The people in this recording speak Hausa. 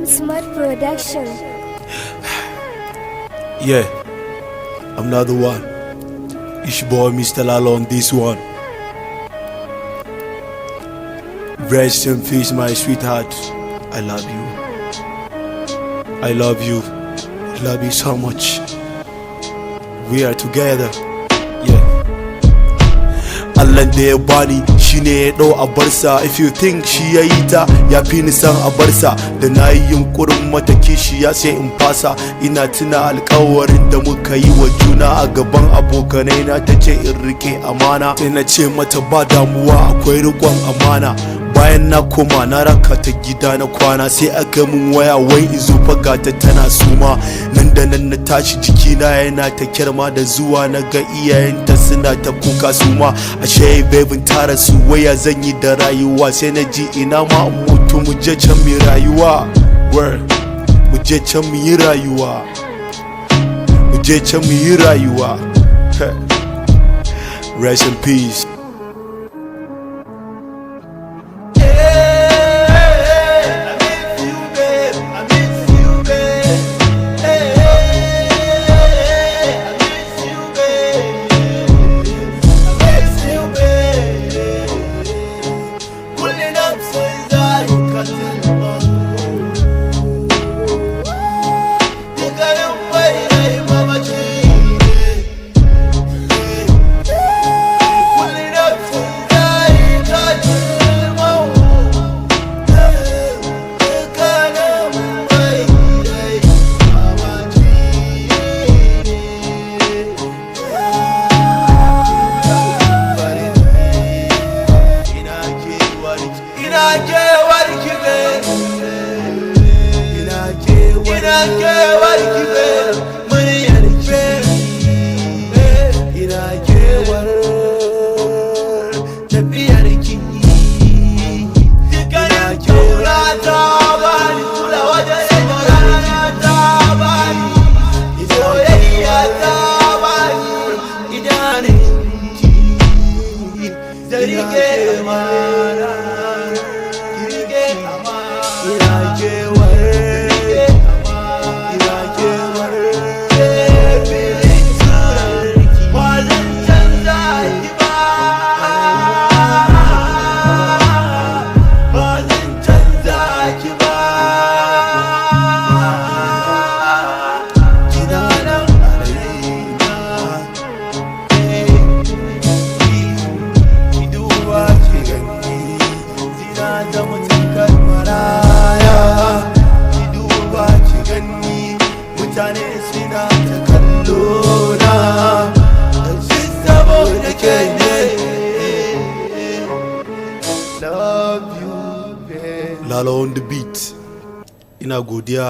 M Smart Production. Yeah, I'm not the one. It's your boy Mr. Lalo on this one. Rest in peace, my sweetheart. I love you. I love you. I love you so much. We are together. Yeah. Allah da ya bani shine ya ɗau a barsa. If you think shi ya yi ta, ya fi ni san a barsa. Da na yi yunkurin mata kishiya, sai in fasa. Ina tuna alkawarin da muka yi wa juna a gaban abokanai na. Ta ce in rike amana, sai na ce mata ba damuwa, akwai riƙon amana. Bayan na koma, na raka ta gida na kwana, sai aka mun waya wai in zo gata tana suma. Nan da nan na tashi, jikina yana ta kyarma. Da zuwa na ga iyayenta suna ta kuka suma, ashe bebin ta rasu. Waya zan yi da rayuwa? Sai na ji ina ma in mutu, mu je can mu rayuwa. Word. Mu je can mu yi rayuwa, mu je can mu yi rayuwa. Rest in peace. I miss you, babe. I miss you, babe. Hey, I miss you, babe. I miss you, babe. كل نفس ذائقة الموت. Dukkanin mai rai mamaci ne. كل نفس ذائقة الموت. Dukkanin mai rai mamaci ne. Ina kewarki, ina kewarki babe. Ina kewarki, ina kewarki babe. Muryar ki, ina kewar tafiyar ki. Dukkanin kauna ta bani, kulawa da rana ta bani, soyayya ta bani, idanun ki da rike amana, ki rike amana. Ina kewar, ina kewar. Ba zan canza ki ba, ba zan canza ki ba. Kina nan a raina. Ki duba ki gani, zina da mutukar maraya. Ki duba ki gani, mutane suna ta kallo na shi saboda ke ne. Love you, babe. Lalo on the beat. Ina godiya.